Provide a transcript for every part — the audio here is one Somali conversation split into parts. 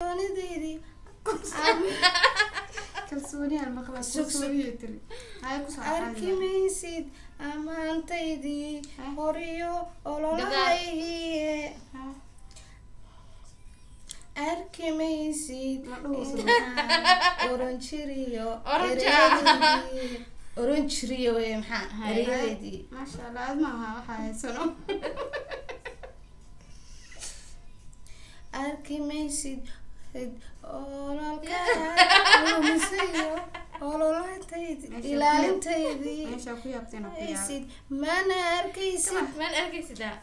Kalsoonideydii. Kalsooniyan maqla. Sug, sug. Kalsooniya tiri hay ku soo. Arki maysid ammaantaydii horiyo ololahaygii. Arki maysid. Ma dhuuso. Intaan oran jiriyo. Orange. Ereyadeydii oran jiriyo wey maxaa. Hay. Ereyadeydii. Maasha allah, aad maaha waxaa haysano. Arki maysid ololkaa lumisayo ololaantaydii ilaalintaydii. Meeshaa ku yaabtayna ku yaab. Maysid mana arkaysid. Maan arkaysidaa.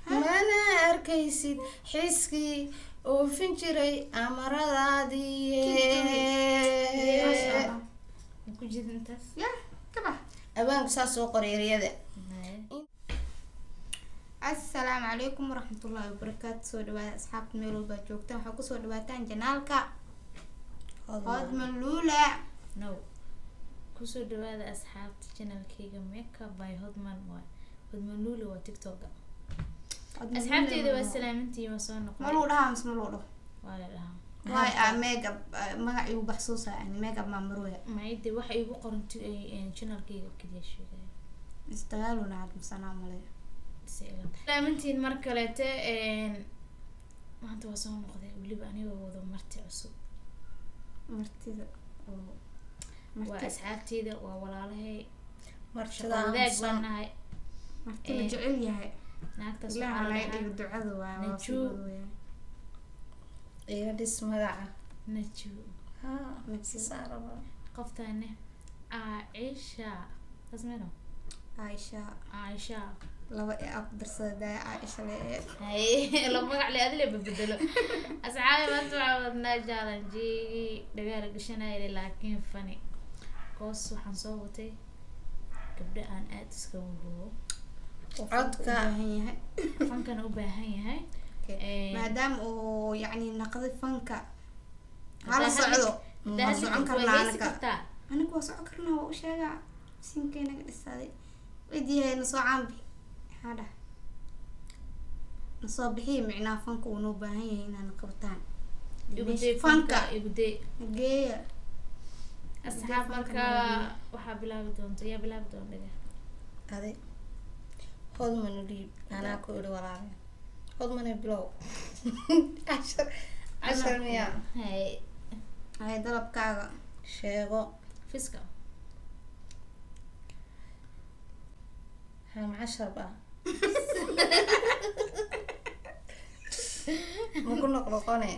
Mana arkaysid xiskii oofin jiray amaradaadii. Maasha allah. Ma ku jirin intaas. Ya ka bax. Abaanku saas soo qoray ereyada. Asalaamu calaykum waraxmatullaahi wabarakaatu. Soo dhawaada asxaabta meel walbaa joogtaan, waxaa kusoo dhawaataan janaalka Hodman Luula. No, kusoo dhawaada asxaabta channelkayga Makeup by Hodman. Waa Hodman Lula, waa TikToka. Asxaabteyda waa salaamintii, waa soo ma noqday. Lagu dhahaa mise ma lagu dhaho? Waa la dhahaa. Waay a makeup magac igu baxsuusa ani makeup maa marwaya. Maide waxa igu qoran channelkayga kaliya sheegaya. Isdagaaluna cadmusanaa maleeyo. Salaamintiin mar kaleete. Maanta waa soo noqday weliba anigoo wado marti cusub. Martida oo waa marti asxaabteyda, waa walaalahay. Martida shaqo wadaag aamusan. Baan nahay. Marti la jecel yahay. Naagtaas ilaah waxaa la laga dhahaa dhigo ducada waay waa. Najuu. Sii wada. Iga dhis magaca. Naju. Sisaa rabaa. Qoftaane Caaisha taas meno. Caaisha. Caaisha. Laba ee aa ku darsada daaya Caaisha le ee. Haye, laba magac le adile bedelo. Asxaabi, maanta waxaa wadnaa challenge-gii dhagaala gashanayay, laakiin funny koos waxaan soo watay gabdho aan aad iskaga hubo. Oo fanka u Codka. baahan yahay. Fankana u baahan yahay. Okay. Maadaama uu yacni naqday fanka hala Haddaa socdo. haddaa waa hadli socon karto, waa karnaa heesi anaga. kartaa. Aniga waa socon karnaa, waa u sheegaa sinkay naga dhisaaday weydiiyahay nasoo caanbi maxaa dhah nasoo bixiya micnaha fanka uu noo baahan yahay inaana qabataan. Igu day. Fanka fanka igu day. Geeya. Asxaab, fanka marka noo waxaa bilaabi doonta, yaa bilaabi doona dhaga? Adi Hodman u dhiib, anaa ku idhi walaale Hodmane bilow cashar cashar miyaa? Haye. Hay, dalabkaaga. Sheego. Fiska. Haa, cashar ba maku noqnoqone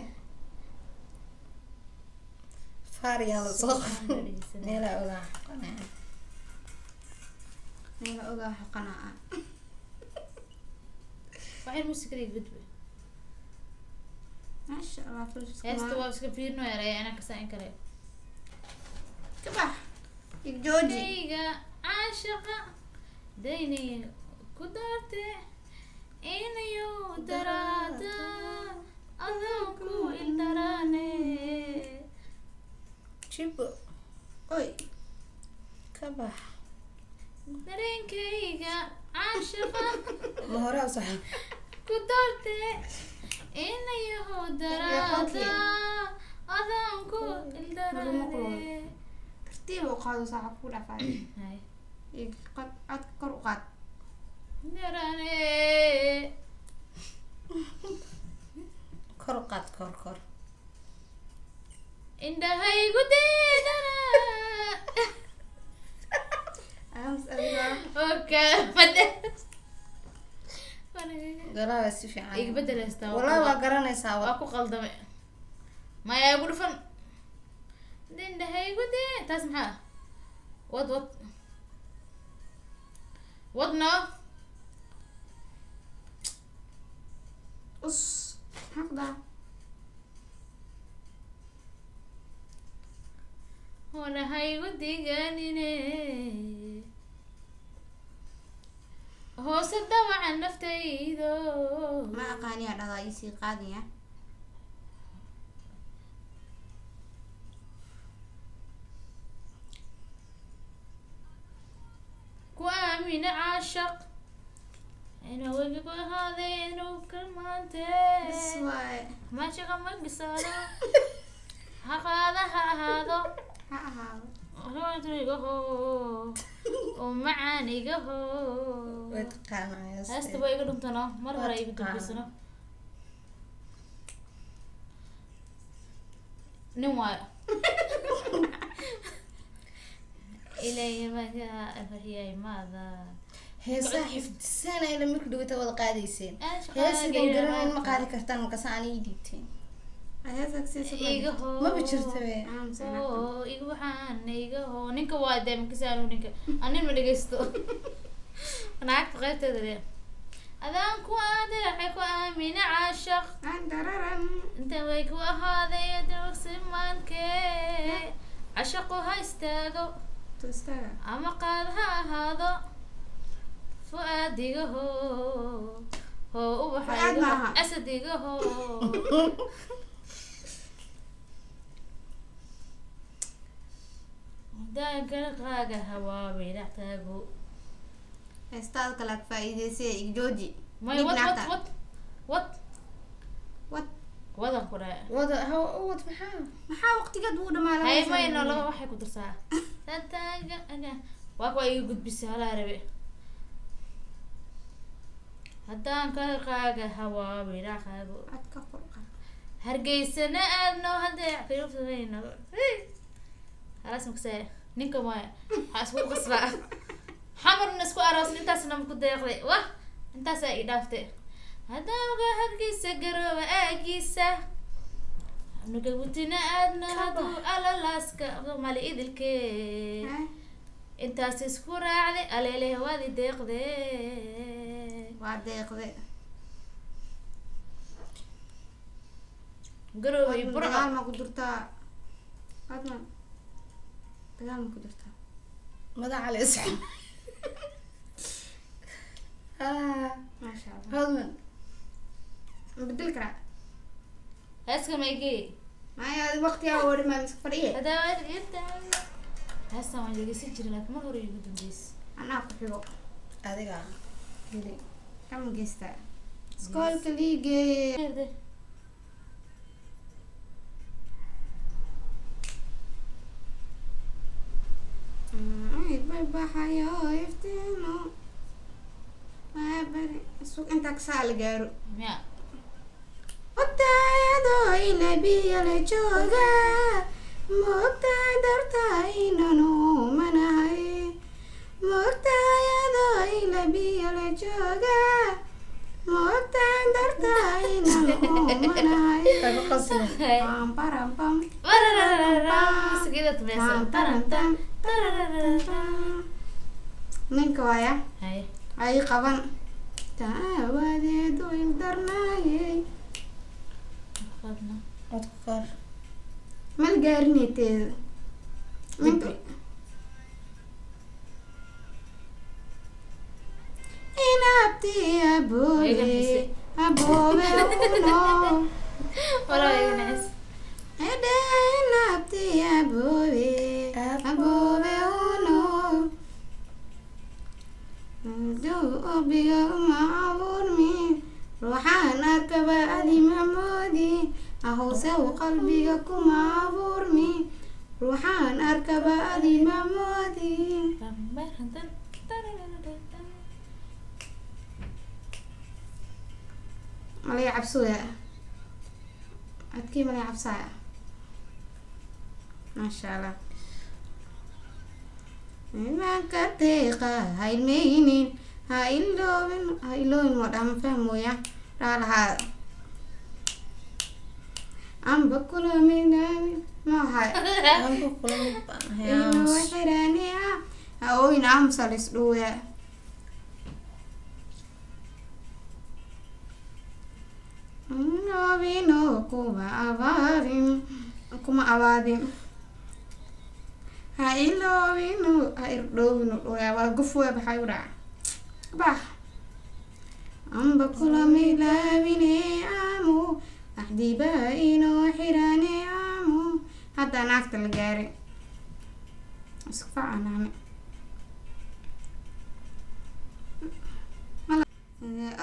faariyaan lasoo meelaa ogaa xoqone. Meela ogaa xoqanaa ah. Waxay muusikada iga gudbe. Maasha allah. Heesta waa iska fiirno yaraya anaa kasaa in kale. Ka bax jooji. Kayga caashaqa daynay ku doorte inayu daraada adoo ku ildaraane. Jibo. Oy. Ka bax. Dareenkayga caashaqa ma hore u saxan ku doorte inayu daraada adoon ku ildaraane. Tartiib u qaado, saaca ku dhaafay. Hay. Iyo codka kor u qaad. Daraane. Kor u qaad, kor kor. Indhahaygu deedana. Aamus adiga. Okay, bade Galaa si fiican. Iga bedel heystaa. Walaa waa garanaysaa. Waa ku qaldame, maya igu dhufan indhahaygu dee taas maxaa ah? Wad wad wadno. Us maxaa ku dhaca? Honahaygu diganine hoose dawaca naftaydo. Ma aqaaniyaa dhahdaa iisii qaadaya. Ku aamina caashaq inuu webigu ahaaday inuu ka maante. Bas waaye. Maashaqa ma gisaado. Ha qaada ha ahaado. Ha ahaado. Igaho. Oo macaan igaho. Way taqaanaa heesta. Heesta waa iga dhuntano. Mar hore iga dambaysano. Nin waayo. Ilaahay magaa farxiyay maada. Heesaha xifdisanayla marka dhawata wada qaadayseen. Heesidan garanayn ma qaadi kartaan markaas aan ii dhiibteen. Igaho. Maba jirto be. Oo iga waxaan igaho. Ninka waa dee markiisa anu ninka. Anin ma dhegeysto. Naagta qaybteeda dee. Adaan ku aaday waxay ku aamina caashaq. Inta way ku ahaaday dawsimankee. Cashaqu ha istaago. Ama qaad ha ahaado. Fu'aadigaho. Hoo ubaxa igaho. Asadigaho. Daankaaga hawaabay dhex taago. Heestaada kale aad faa'iidaysay igjooji. May wad wad wad wad wad wadan ku dhaca. Wada ha wad maxaa? Maxaa waqtigeed wuu dhamaaday? Hay may no laba waxay ku darsaa. Taaga aga waa kuwa iga gudbisay halaa rabe. Haddaan kaaga hawaabay dhex taago. Codka kor u qaad. Hargeysana aadno haddee fiiro samayno. Halaas maksay ninka waaya waxaa isku qasbaa. Xamarna isku aroosna intaasna ma ku deeqday. Wah intaasaa ii dhaaftay. Haddaan uga hargeysa garooba aagiisa. Nugagutina aadno hadduu alalaaska mali idilkee. Intaas isku raacday aleele waadi deeqdee. Waa deeqde. Garooba iyo burco. Dagaal ma ku jirtaa? Adna dagaal ma ku jirtaa? Madaxa la is. Maasha Allah. Hodman. Ma bedeli karaa? Heeska ma igey. Maya waqtigaa oo dhan baan iska fadhiye. Haddaba inta heestan waan dhegeysan jiray laakiin mar hore igu dambeysay. Anaa ku xigo. Adiga. Geli. Kama geystaa. Iskoolka liigeeye. Baxayo iftiino. Waa bari suuq intaa kasaa la gaaro. Miya. Ogtaayadoo ilabiya la jooga. Moogtahay dartaa inaan uumanahay. Moogtahay ilabiya la jooga. Moogtahay dartaa inaan uumanahay. Tago qasna. Pam param pam. Sigida tumeysa. Pam param tam. Ninka waaya. Hay. Ay qaban. Taawadeedu ildarnaayay. Qabna. Codka kor. Mal gaarinayteeda. Ninka. Inabti aboobe aboobe uno. Walaa iga nacis. Ede inabti aboobe aboobe uno. Duu obiga uma abuurmi ruuxaan arkaba adi mamoodi ahowsew qalbiga kuma abuurmi ruuxaan arkaba adi mamoodi. Malay cabsooya adkii malay cabsaaya. Maasha Allah. Imaanka deeqa ha ilmeynin ha iloobin ha iloobin waa dhaama fahmooya dhaalahaa amba kula midnaami ma waxay Anku kula mid baan ahay. inuu xiraani ah ha ooyin aamusa la isdhuuya. Loobino kuma abaadin kuma abaadin ha iloobino ha irdhoobino dhuuya waa guf waa baxay u dhaca bax amba kula milaabine aamu axdibaa inoo xirane aamu hadda naagta la gaaray isku facanaane.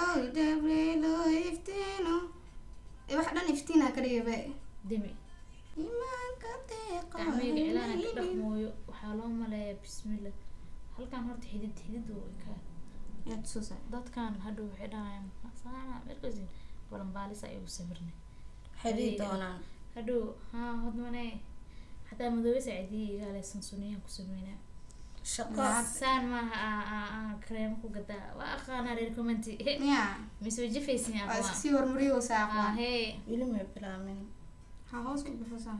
Oy dabrelo iftino Wax dhan iftiina ka dhigay Dimi. Iimaanka deeqa. Gacmahayga cilaan ka dhaqmooyo, waxaa loo maleeyaa bismillah. Halkan horta xidid xidid wuu ekaa. Yaa tusuusa. Dadkan hadhow waxay dhahayaan saana markasin balanbaalis ay ugu sawirnay. Xidhiid doonaan. Hadhow haa hodmane xataa madoobe saacidiye igaale sansuniyahan ku sameynaa. Shaqo. Saan maaha, kareemo ku gadaa waa aqaanaa reer commenti. Ya. Mise wajifaysin. Waa iska sii hormariyeysaa aqwaan. Hee. Weli may bilaamin. Ha hoos u baxo.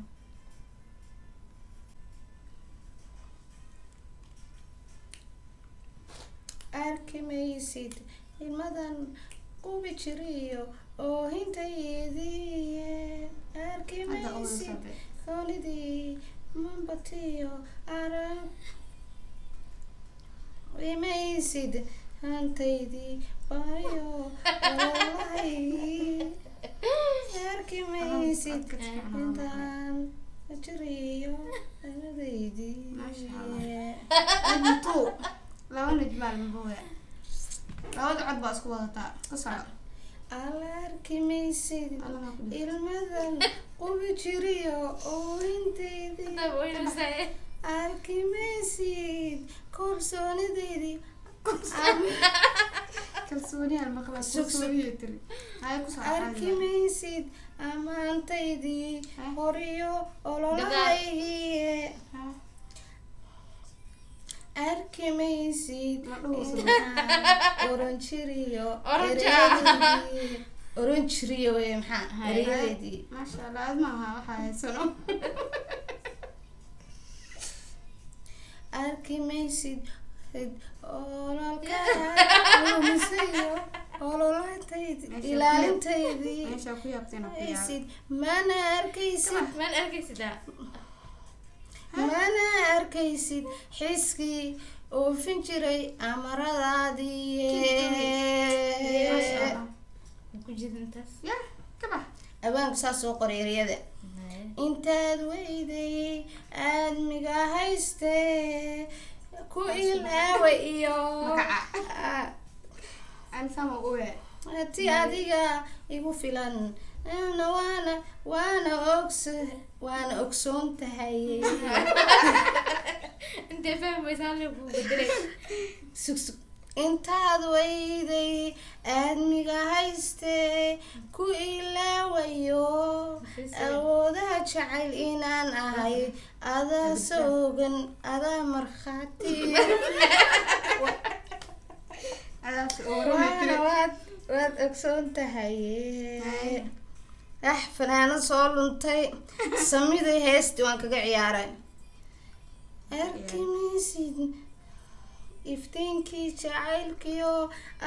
Arki maysid ilmadan qubi jiriyo oohintaydii. Arki Hadda oo maysid sabay. Koonidii mambatiyo arag maysid hantaydii baayo ololahaygii. Arki maysid intaan jiriyo ilmadaydii. Maasha Allah. Najmu laba najmaal maboga. Labada cod baa isku wadataa. Ka soco. Alla arki maysid Alla ma ku dhigto. ilmadan qubi jiriyo oohintaydii. Arki maysid kalsoonidaydii. Kalsooni aan maqlaa. Sug, sug. Kalsooni tiri. Hay ku soco. Arki maysid ammaantaydii Ha? horiyo ololahaygii. Ha. Arki maysid Ma dhuuso. intaan oran jiriyo Orange. ereyadeydii. Oran jiriyo wey maxaa Hay. ereyadeydii. Maasha Allah, aad maaha waxaa haysano. Arki maysid ololka lumisayo ololaantaydii ilaalintaydii. Meesha ku yaabtayna ku yaab. Maysid mana arkaysid. Maan arkaysidaa. Mana arkaysid xiskii oofin jiray amaradaadii. Maasha Allah. Ku jidin taas. Ya, ka bax. Abaanku saas soo qoray ereyada. Intaad weyday aadmiga haystee ku ilaawa iyo Magaca. Aan sama uwe. Ti adiga igu filan na waana ogs waana ogsoon tahay. Intee fahmaysa halka kuu bedelay. Sug sug. Intaad weyday aadmiga haystee ku ilaawayo awoodaha jacayl inaan ahay adaa soogan adaa markhaati. Adaas oo Waana waad ogsoon tahay. Ah, fanaanad soo luntay samiday heesti waan kaga ciyaaray. Arki maysid iftiinkii jacaylkiyo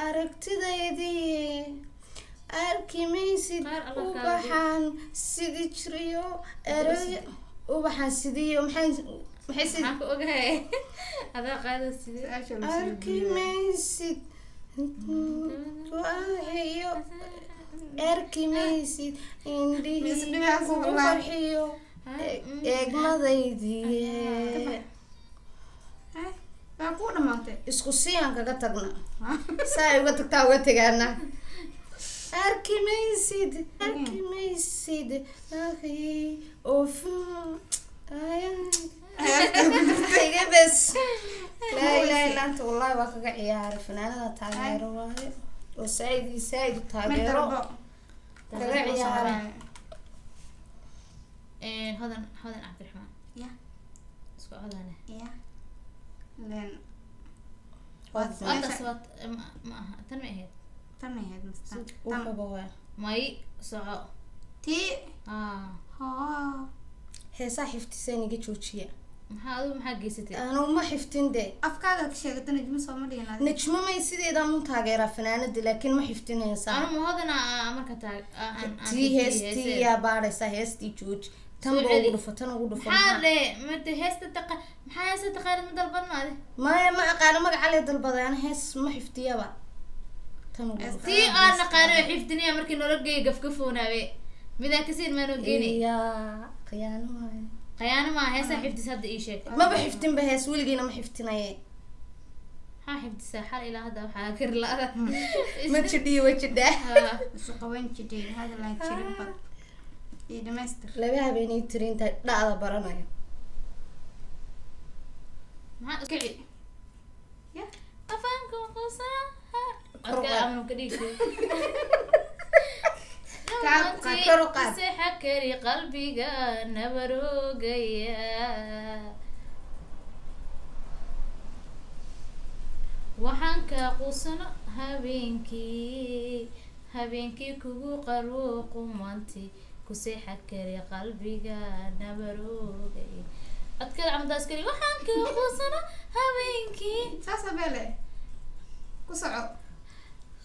aragtidaydii. Arki maysid Qaar Allah kaaga. Ubaxaan sidi jiriyo erey ubaxaan sidiyo maxay maxay sid. Maxaan ku ogahay adaa qaada sidee. Su-aasha la Arki maysid iyo arki maysid indhihii Misdhigaas kugu wallahi. farxiyo eegmadaydii. Hay, waa kuu dhamaatay. Isku siyaan kaga tagna saa ay uga tagtaa uga tegaana. Arki maysid, arki maysid akhi oofin iga bes. Laa ilaaha illa anta, wallahi waa kaga ciyaaray. Fanaanada taageero waaye oo saaid iyo saaid u Mid taageero dalbo. kaga ciyaaray. Hodan, Hodan Cabdiraxmaan. Ya. Isku codane. Ya. Leen. Codkaas waa ma aha tan, ma ahayd. Tan ma ahayd masta. Tan. Wuxuuba waa May soco. Tii. Ah. Haa. Heesaa xiftiseen iga joojiya. Maxaa adigu maxaa geysatay? Anu ma xiftin de. Afkaaga ka sheegata Najmo sooma dhigin adiga. Najmo may sideedaan u taageeraa fanaanada laakiin ma xiftin heesaa. Anu ma hodana marka taag Tii heestii yaa baadhaysaa heestii jooji tan Soo ba celi. ugu dhufo tan ugu dhufo. Maxaa le made heesta taqa maxaa heesta taqaanid ma dalban maade. Maya, ma aqaano magaca lee dalbaday ana hees ma xiftiyaba tan ugu dhufo. Tii aan naqaano xifdinaya markii noola geeyo gafgafoonaabe midaan kasiin maanoo geynay. Iya khiyaano waaye. Qayaano maa heesaa xifdis hadda ii sheeg. Maba xiftinba hees weligiina ma xiftinaye. Maxaa xifdisaa xal ilaa hadda waxaa kari la-ada. Ma jidhiyo wajidhaa. Isu qaban jidhay hadalaa jirin bad iyo dhamaystir. Laba habeenay tiri intaa dhacda baranayo. Maxaa Kici. Ya. Afaanku qusaa. Kor u Codka qaad. amnu ka dhigi. Kor u qaad. Sexa kari qalbiga nabaroogaya. Waxaan kaa quusano habeenkii, habeenkii kugu qarwo qumanti ku seexa kari qalbiga nabaroogaya. Codkada camdaas kari waxaan kaa quusano habeenkii. Saasa beele. Ku soco.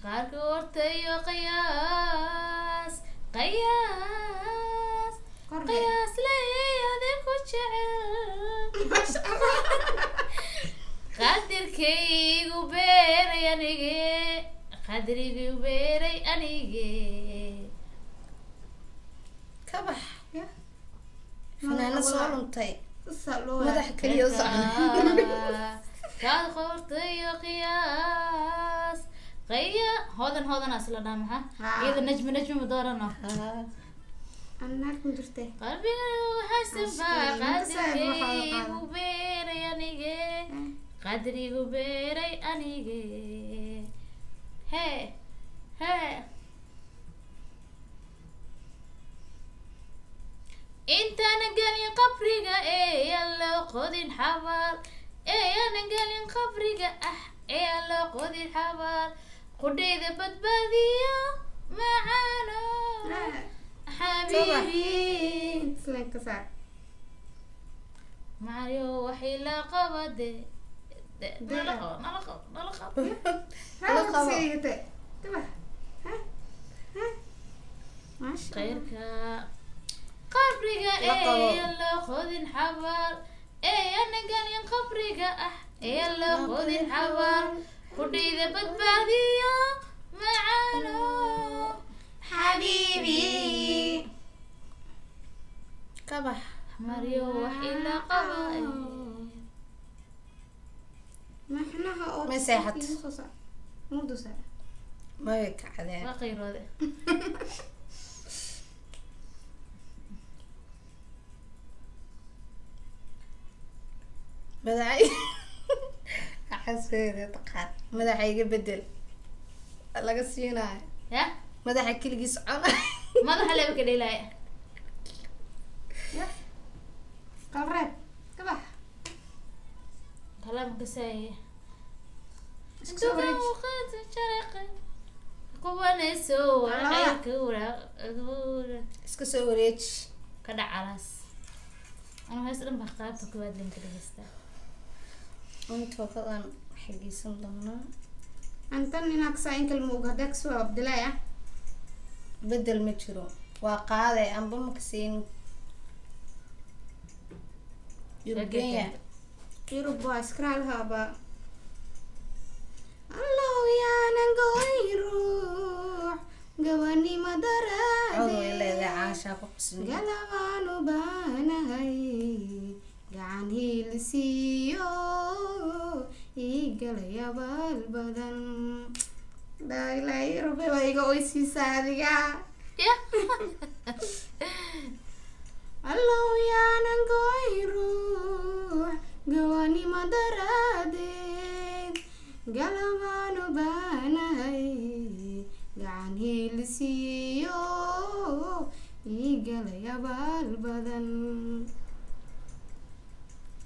Qaarka hortayo qiyaas, qiyaas, Kor dheh. Qiyaas leeyade ku jecel. Masha Allah. Qadirkaygu beeray anige, qadrigu beeray anige. Ka bax. Ya. Fanaanad soo luntay. Saasa loo Madaxa keliya u socda. Kaad qortayo qiyaas qiya hodan hodan asla dhaa maxaa Haa. Iyada najmi najmi ma doorano. Haa. Annaag ma jirte. Qalbiga haysanba. Ashkey, inta saaxiib waxaa la Qadirkaygu qaadan. Beeray anige, qadrigu beeray anige. Hee hee, intaana gelin qabriga ee aan loo qodin xabaal, ee aanan gelin qabriga ah ee aan loo qodin xabaal, qudhayda badbaadiyo macaano xabiibi. Islaan ka saar. Mario waxay la qabade nala qabo, nala qabo, nala qabo. Hala qabo. Siigate. Kabax. Ha? Ha? Masha Allah. Khayrka qabriga La qabo. Ee aan loo qodin xabaal ee aanan gelin qabriga ah ee aan loo qodin xabaal, qudhayda badbaadiyo macaano xabiibi. Ka bax. Mario wax ila qaba. Maxnaha oo Ma seexat. igu soo saar. Murdu saar. Maya kacdeen. Waa qayroode. Madaxay xaseeda taqaan madaxa iga bedel laga siinayo. Ya. Madaxa keligii socona. Madaxa leba ka dheelaya. Ya. Qalreeb. Kabax. Kalaam kasaaye. Isku soo wareej. Qubanayso. Laba. Warcayka Iska soo wareeji. Ka dhacalaas anu hees dhan baa qaybta koowaad linka dhegeystaa. Intookadan xagiisan doonaa. Antan inaad kasaa in kalma og haddaa kasoo abdilay ah. Bedel ma jiro, waa qaaday amba ma kasiin Yurub Kenya. Yurub waa iskraalahaaba. Allow yaanan goyn ruux gabanimo Cod way leedahay. daraadee. Caashaa ku qusli. Galabaan u baanahay gacan hiilsiiyo ii galay abaal badan. Laa ilaaha Yurube waa iga oysiisaa adiga. Ya. Allow yaanan goyn ruux gabanimo daraadeed, galabaan u baanahay gacan hiilsiiyo ii galay abaal badan.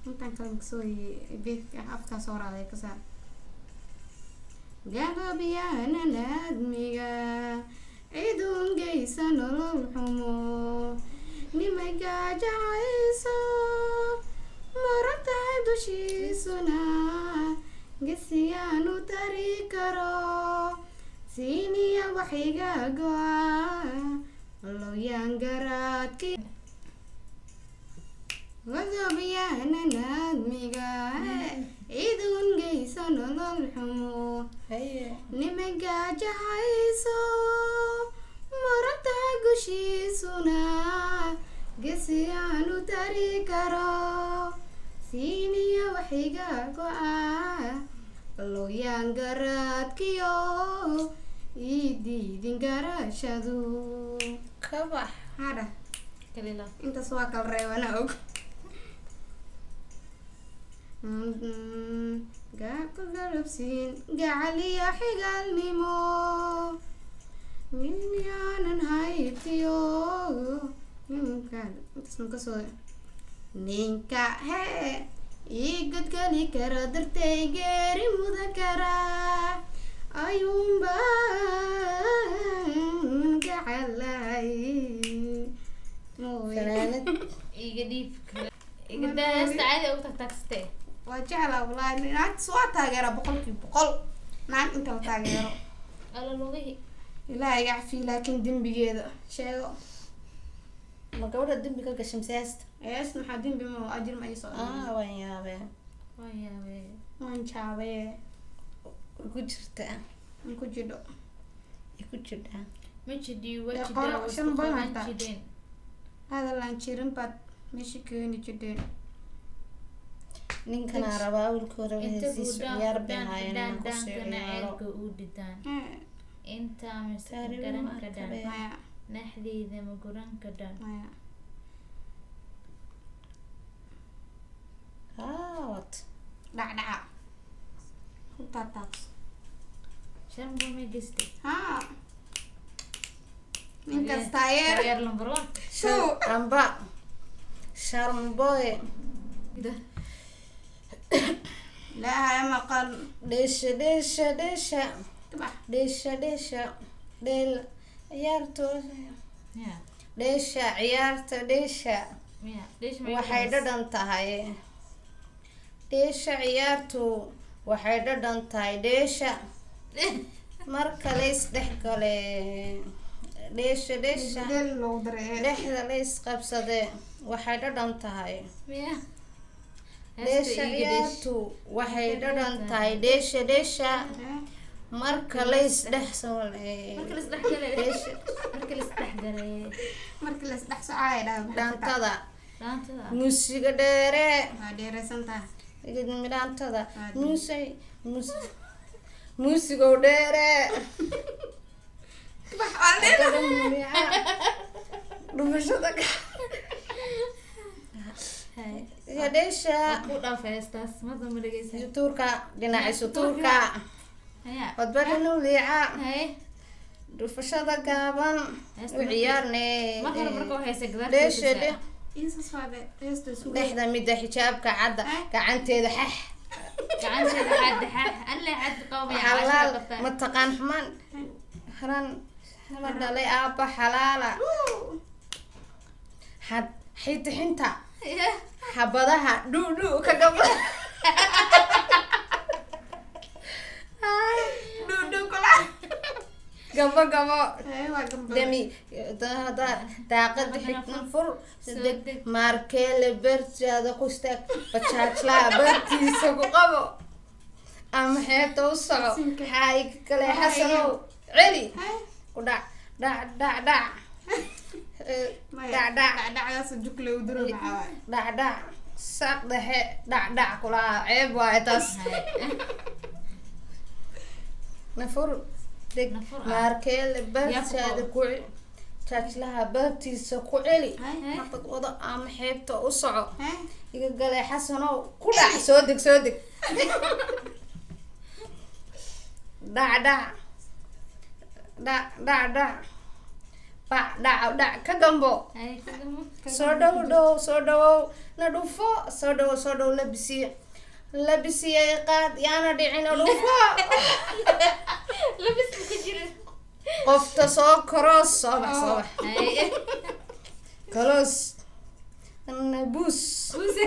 Intaan kale makasoo beedka afkaa soo raaday ka saar. Galab yaanan aadmiga cidun geysa nolol xumo nimay gaajacayso marantahay dushiisuna gesiyaanu tari karo siiniya waxiga go'a lowyaan garaadki godobyaanan aadmiga cidun geysa nolol xumo Haye. nimay gaajacayso marantahay gushiisuna gesiyaanu tari karo siiniya waxiga go'a. Looyaan garaadkiyo ii diidin garashadu. Ka bax. Hadha. Kalila. Intaas waa kala reebana og. Gaabku garabsiin gacaliya xigaalnimo minyaanan haybtiyo ninka intaas ma kasoo ninka hee ii godgeli karo dartay geeri mudan karaa ayuunbaan gacalahay. Fanaanad. Iga dhiib. Iga daa heesta caadi ugu tagtaagsatee. Waa jeclaa wallaahi, naagtas waa taageeraa 100%, naag inta la taageero. Alla lugihi. Ilaahay iga cafiyo, laakiin dembigeeda sheego. Ma gabadha dembi ka gashay mise heesta? Ees maxaa dembi ma ajir ma ii socdo. Ah, waan yaabee. Waan yaabee. Waan jaabaye. Way ku jirtaa. Aan ku jidho. Way ku jirtaa. Ma jidhi Dee wajida qoro wasku shan baan qaban hataa. jidheen. Hadal aan jirin baad meesha keeni jidheen. Ninkanaa rabaa awalka hore Inta heesiisu guudaan ciyaar bay fudhaan haayeen fudhaan inaan kusii dhaankana ciyaaro. ceelka uu dhidaan. Eh, Intaa mise Taariikhda garan ma ka dhaan. arkabe. Maya. Naxdeyda ma guran ka dhaan. Maya. Haa, wat. Dhacdhaca ku taataabso. Shan buu ma geystay. Haa, ninkaas taageer. Taageer number one. Two. Amba sharmboy. Ilaahay maqal. Dheesha dheesha dheesha. Kabax. Dheesha dheesha dheel ciyaarto. Yeah. Dheesha ciyaarta dheesha. Yeah. Dheesh ma Waxay iga dhadhan tahay dheesha ciyaartu, waxay dhadhan tahay dheesha marka la isdhex gale dheesha dheesha. Dheel loogu daray. Dhexda la isqabsade waxay dhadhan tahay. Yeah. Dheesha ciyaartu waxay dhadhan tahay dheesha dheesha marka la isdhex Marka la isdhex galay. Dheesha. Marka la isdhex galay. Markii la isdhex socaaya dhaha. Dhaantada. Dhaantada. Muusiga dheere. Waa dheeraysan tahay. Dhaantada. Aad. Muuse muus muusigow dheere. Kabax waa dheel. Dhumashada Hay. iyo dheesha. Waa ku dhaaf heestaas. Ma dambe dhegeysan. Sutuurka dhinaca sutuurka. Haya. Codbadhanu liica. Hay. Dhufashada gaaban Heesta u ciyaarne. Mar hore marka heesa gadaal. Dheesha dhe Insaas waa be heesta suge. Dhexda midda xijaabka cadda gacanteeda xax. Gacanteeda xad xad. Alle xad qawmi Xalaal casha qabtaa. mataqaan xumaan haran haba dhalay aabba xalaala xad xitixinta xabadaha dhudhu ka gaba. Dhudhu kula. Gabo gabo. Ee, waa gamba. Demi daaqada xigtan fur deg maarkeele bertaada ku istaag bajaajlaha bartiisa ku qabo ama xeebta u soco xaayig kale xasanow celi Hay. Ku dhac dhac dhac dhac. Eh, Maya. dhac dhac. Dhacdhacdaas jukle u duro maxaa waaye? Dhac dhac saaq dhexe dhac dhac kulaha ceeb waaye taas. Nafur deg. Nafur ah. Maarkeele bartaada ku jaajlaha bartiisa ku celi Hay. xabad wado ama xeebta u soco. Hay. Iga galay xasanow ku dhac soo deg soo deg dhac dhac dhac dhac dhac bac dhac dhac ka gambo. Hay. Soo dhow dhow soo dhawow na dhufo soo dhowow soo dhow labisiye labisiye qaad yaana dhicin oo dhufo. Labis ku jira. Qofta soo koros soo bax soo bax. Hay. Kolos na buus. Buuse.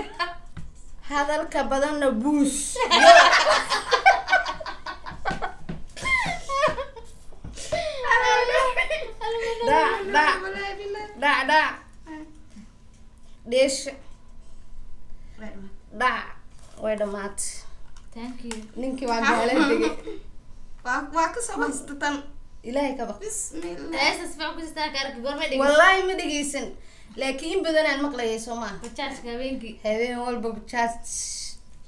Hadalka badanna buus. Dhac dhac. Wallaahi billahi. Dhac dhac dheesha dhac way dhamaatay. Thank you. Ninkii waa gaalan degay. Waa ka soo basta tan. Ilaahay ka baq. Bismillah. Heesta si fiican ku siistaa ka arki goorma dhegeysan. Wallaahi ma dhegeysan, laakiin in badan aan maqlayay soo maaha. Bajaajka habeenkii. Habeen walba bajaaj.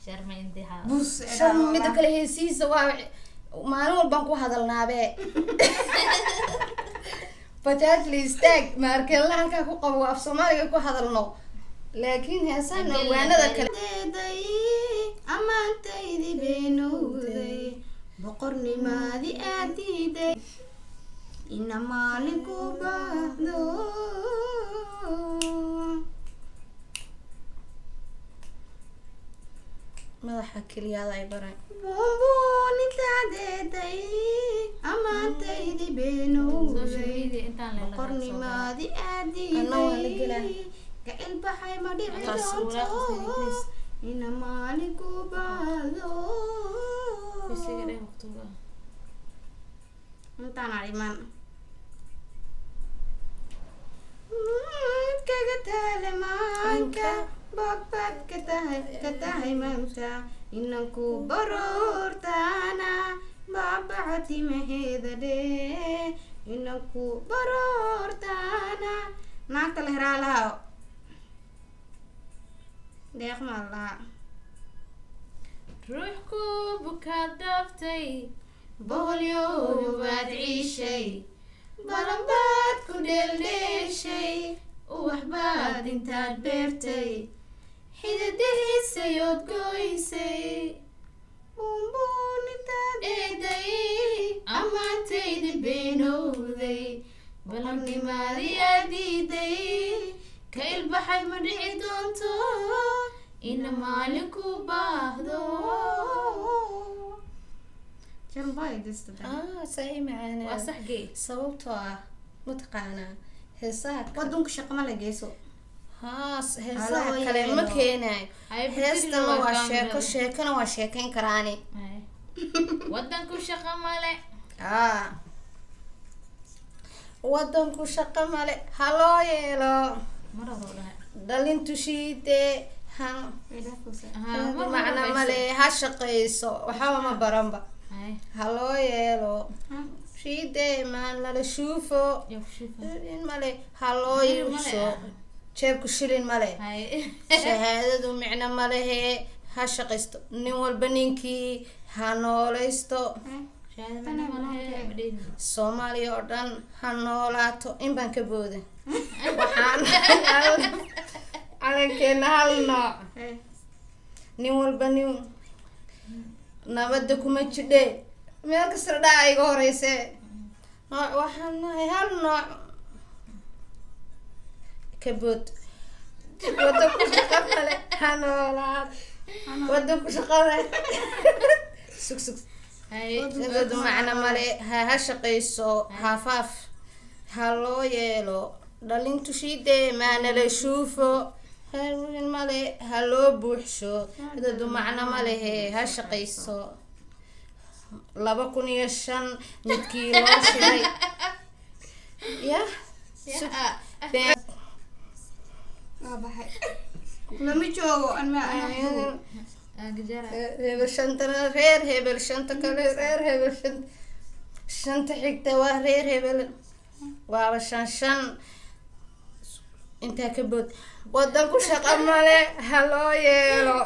Sharma in the house. Bus. Sharma mida kale heesihiisa waa maalin walbaan ku hadalnaabe. Bajaaj la istaag maarkeella halkaa ku qabo, af Soomaaliga ku hadalno, laakiin heesahan ogaanada kale. Deeday ammaantaydi beenowday, boqornimaadi aad diiday, ina maalin ku baahdo. Madaxa keliyaada ay baraan. Buunbuunintadeeday ammaantaydi Social beenowday, media intaan la boqornimaadi aad Anna waa la gelaa. diiday, ka ilbaxay ma dhici Taas doonto walaal, ina maalin ku baahdo. Isiga dheh waqtiga. Intaan ariman kaga taale maanka bogbaad ka tahay, ka tahay maanta inanku baroortaana baabacati maheeda dhee, inanku baroortaana naagta la heraa lahaa deeq maa lahaa. Ruux ku bukaad dhaaftay, boholyow baad ciishay, balanbaad ku dheeldheeshay, ubax baad intaad beertay xididadiisayood goysay, buunbuunintaad eeday ammaantaydi beenowday, ballannimaadii boqornimaadii diiday, ka ilbaxay ma dhici doonto ina maalin ku baahdo. Ah, say macaanaa. Waa sax gey. Sababtoo ah mataqaanaa heesaha Wadanku shaqo ma la geyso. Haa, heesaha Haloo kale ma yeelo. keenayo. Ay, Heestana bedeli waa waa sheeko, kamerada. sheekana waa sheekeyn karaani. Ay. Wadanku shaqo male. Aa, wadanku shaqo male, haloo yeelo. Mar hore u dhahay. Dhalintu shiide ha. Haa, mar hore Macna bay male, ha shaqayso, waxba ma baranba. Ay, haloo yeelo shiide maan lala shuufo. Yaa ku shuufa. Shilin male, haloo Shilin male, yeesho. ah. Jeebku shilin male. Ay. Shahaadadu micno malehe, ha shaqaysto nin walba, ninkii ha noolaysto. Shahaado mana malahe, ma dhihin. Soomaaliya oo dhan ha noolaato. In baan ka booda, waxaan calankeena hal nooc, nin walba nin nabadda kuma jidhe, meel kasta dhaca iga horeyse, nooc waxaan nahay hal nooc. Ka bood. Wadanku shaqo male, ha noolaad, wadanku shaqo male. Sug sug. Ay. Dadu macno male, ha shaqayso, ha faaf, ha loo yeelo dhalintu shiide maanala shuufo, haween male, ha loo buuxsho, dadu macno malehe, ha shaqayso. 2005 midkii loo shiray ya. Yaa. Waa baxay, lama joogo an ma. Ah, gajara. Hebel shantana reer hebel, shanta kale reer hebel, shanta xigta waa reer hebel, waaba shan shan. Intaa ka bood. Wadanku shaqo male, ha loo yeelo,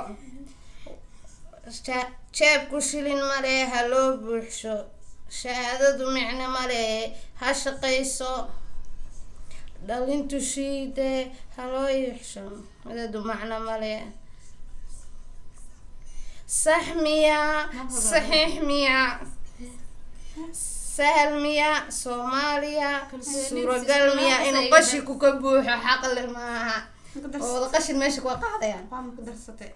jeebku shilin male, ha loo buuxsho, shahaadadu micno male, ha shaqayso, dhalintu shiide ha loo yeesho, madadu macno male. Sax miya? Saxiix miya? Sahal miya? Soomaaliya suuragal miya inuu qashinku ka buuxo? Xaqle maaha oo wada qashin meesha kuwa qaadayaan. Waa ma ku darsatay?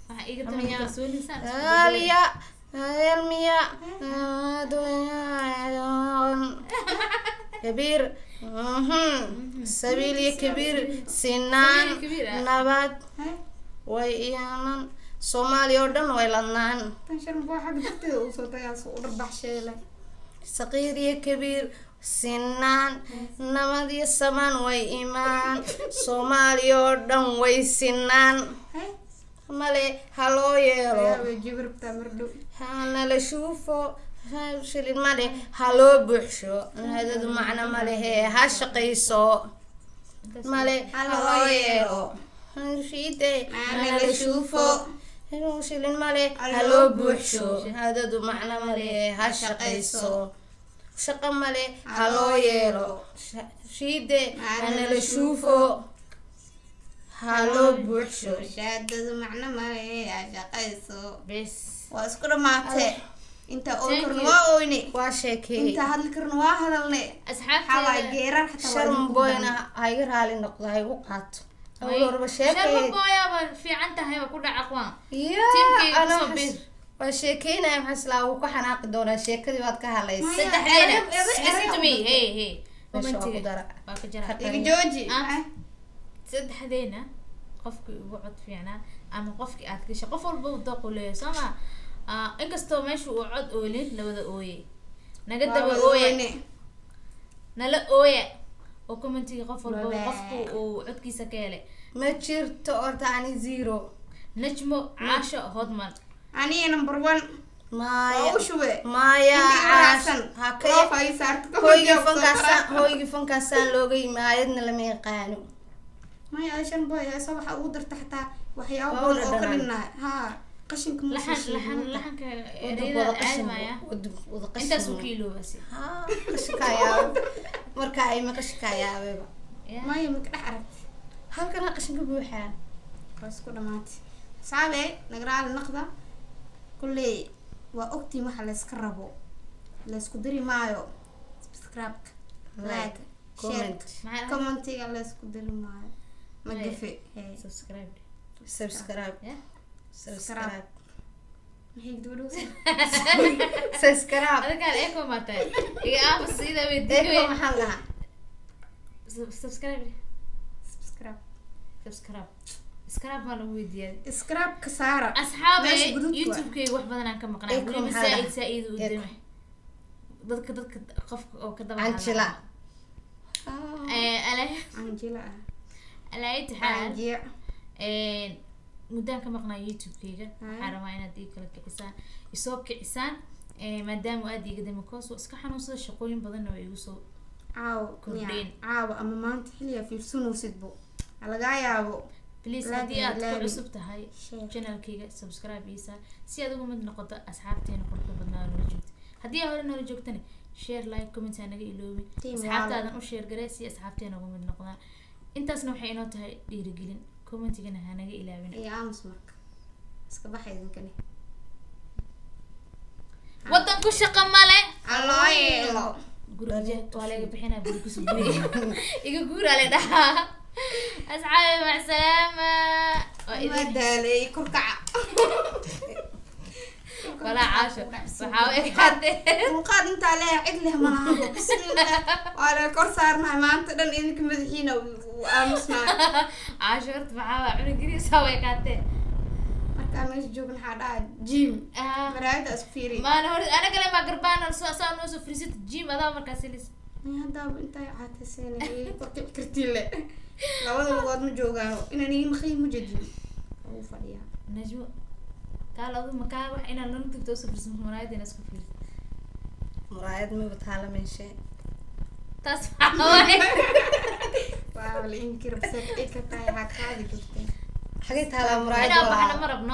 Waxaa iga dambeeya kalsooni saan isku Aliya elmiya kabiir, sabiil iyo kabiir sinaan. Sabiil iyo kabiir, ah. Nabad way iyaanan, Soomaaliya oo dhan way ladnaan. Tan sharma waa xagga darteeda uu soo tagay soo u dharbaxsheele. Saqiir iyo kabiir sinaan, nabad iyo samaan way imaan, Soomaaliya oo dhan way sinaan male, ha loo yeelo. Way jibirtaa mar dhow. Hanala shuufo, ha shilin male, ha loo buuxsho, hadadu macno malehe, ha shaqayso male, ha loo yeelo shiide Hanala shuufo. Inuu shilin male haloo buuxsho, shahaadadu macno male ha shaqayso, shaqo male haloo yeelo, shiide hanala shuufo, haloo buuxsho. Shahaadadu macno male ha shaqayso. Bes. Waa isku dhamaatee. Inta oon Thank karno you. waa oyne, Waa sheekeeyey. inta hadli karno waa hadalne. Waxaa waay Asxaabteeda geerar xataa waa idinku Sharmboyna daran. ha iga raali noqdo, ha igu qaato. Awal horba sheekeeyey. Sharmaboya baa fiican tahay, waa ku dhaca kuwaan. Ya, Tiimkayga ana kusoo waxaas- biir. Waa sheekeynaya, maxaa islaa wuu ka xanaaqi doonaa sheekadii waad ka hadlaysay. Maya. Saddexdeena Erey- listen to me, hey hey. Meesha waa ku Commentiga dara. waa ka jara. Iga jooji. Ah. Saddexdeena qofkii ugu cod fiicnaa ama qofkii aad gashay, qof walba uu dooq u leeyahay, soo ma? Ah, inkastoo meesha uu cod oolin, la wada ooyey, naga Waa daba wada ooya, oyne. Nala ooya oo commentiga qof walba Bye-bye. qofku uu codkiisa ka helay. Ma jirto horta, ani zero. Najmo, Caasho, Hodman. Aniga number one. Maya. Waa u shube. Maya. Inta iga raacsan. Ha ka Loof ay saarto. hoygii fankaasaan, hoygii fankaasaan looga yimi, hayadna lama yaqaano. Maya, ay shan boy heesa waxaa ugu darta xataa waxyaabo Waa badan oo ka dhadhanaan. dhinnaay haa qashinka ma Laxan soo laxan sheegin. Laxanka Wadanka ereyada wada qashin, caadi maya. Wadanka wada qashin. Intaas uu ka iloobasi. Haa, qashinka yaabay marka ay ma qashinka yaabayba. Maya, maka dhex aragti. Halkana qashinka buuxaa. Waa isku dhamaatay asxaabe, nagaraali naqda. Kulley waa ogtiin waxa layska rabo, laysku diri maayo subscribe-ka, like, comment. Share, commentiga laysku diri maayo, ma Maya. gafe. Hey. Subscribe. Subscribe. Yeah. Subscribe. Maxay gabadhu? Subscribe. Adigaan echo maatay iga aamus sida Echo. weydiiyo. Maxaan lahaa? Subscribe. Subscribe. Subscribe, subscribe baa lagu weydiiyaa. Subscribe-ka saara. Asxaabe, Meesha guduudka waa. YouTube-kayga wax badan aan ka maqnaa. Echo Weliba maxaa saa-id lahaa? saa-id u Echo. dime dadka qofka oo ka daba Canjila. Anjila ah. Alaa itaxaal. Anjiya. Muddaan ka maqnaa YouTube-kayga. Waxaan rabaa inaad ii kala kicisaan, isoo kicisaan, maadaama aad iiga dame koos waa iska xanuunsada, shaqooyin badanna waa igu soo Caawa kordhin. Miya caawa ama maanta xilligaa fiirsanaysidbo ha lagaa yaabo. Please, Laabi, haddii aad ku laabi. cusub tahay Share. channelkayga, subscribe iisa si aad uga mid noqoto asxaabteena quruxda badnaa oo noola joogta. Haddii aad hore noola joogtana, share, like, comment ha naga iloobin. Team. Asxaabtaadan u share garee si asxaabteena uga mid noqdaan. Intaasna waxay inoo tahay dhiirigelin. Commentigana ha naga ilaabin. Iyo aamus marka iska baxa idinkani. Wadanku shaqo male. Aloo yeelo. Guriga waa laga bixinaa, guri kusoo guriga iga guuraa la dhahaa. Asxaabi, macsalaama. Waa Waa idin daalay, korkaca. Walaa Caasho waxaa u ekaatee. Dulqaad intaa leh cid leh malaha. Bismillah, waa la kor saarnahay maanta dhan idinka madaxiina uu aamusnaa. Caasho horta maxaa waa cunug guriisa u ekaatee. Markaa meesha joogna waxaa dhaha gym maraayada isku fiiri. Maana hor anaga le maa garbaan soo saa noo soo fariisata gym adaa markaas ilis. Haddaaba intaa caatayseena korkici kartiin le, labada lugood ma joogaano inaan ii maqayi ma jedin ugu fadhiyaa. Najmo, kaal adu makaa wax inaan lana tagto soo fariisan maraayada inaa isku fiiriso. Muraayad maba taala meeshe. Taas maxaa waaye? Waa la inkir basad ay ka tahay, waxaa qaadi kartay. Xagee taalaa muraayad? Inaan baxna Walaa. ma rabno.